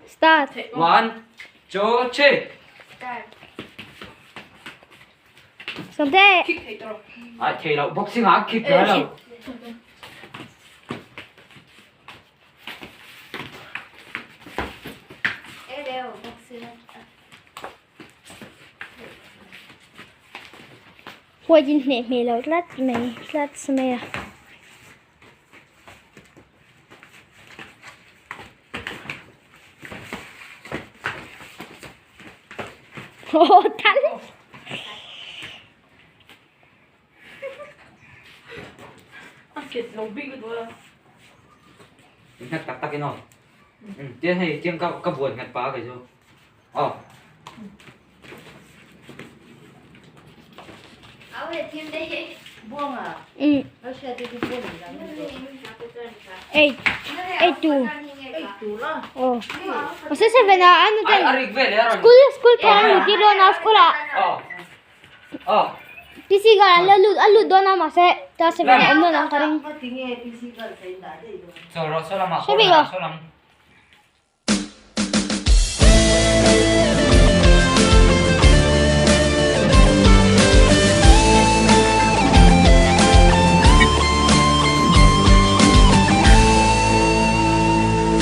Start. One, two, three. Sawmte. Ai thei lo boxing ah kick ngai lo. Huai in hneh hmel lo tlat mai tlat mai a. Oh, tal. Nghat tak tak in aw. Tian hei tiang ka ka buan nghat pa kei chu. Aw. Eight. Eight two. Oh. Masa seven ah ano Ai ten? arik ve le aron. School school thar an lutir dawn a school ah Aw. Aw. PC girl an la lut a lut dawn a mahse class seven a awm dawn ang ka ring. Chaw rawh saw lamah Hre bik lo. saw lam.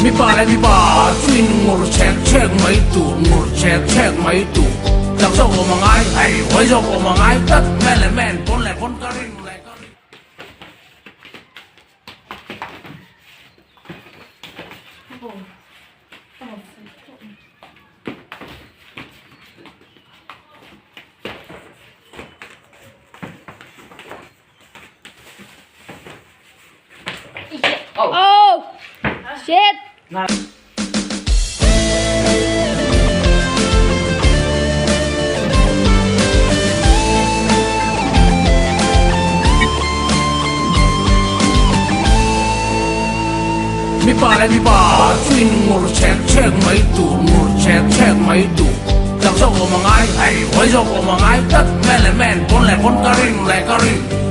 Mipa leh mipa chu in ngur chhek chhek mai tur, ngur chhek chhek mai tur. Chak zawk awm a ngai, hei huai zawk awm a ngai tlat, men leh men, pawn leh pawn ka ring leh ka ring. Oh! Shit! Mipa leh mipa chu in ngur chhek chhek mai tur, ngur chhek chhek mai tur. Chak zawk awm a ngai, hei huai zawk awm a ngai tlat, men leh men, pawn leh pawn ka ring leh ka ring.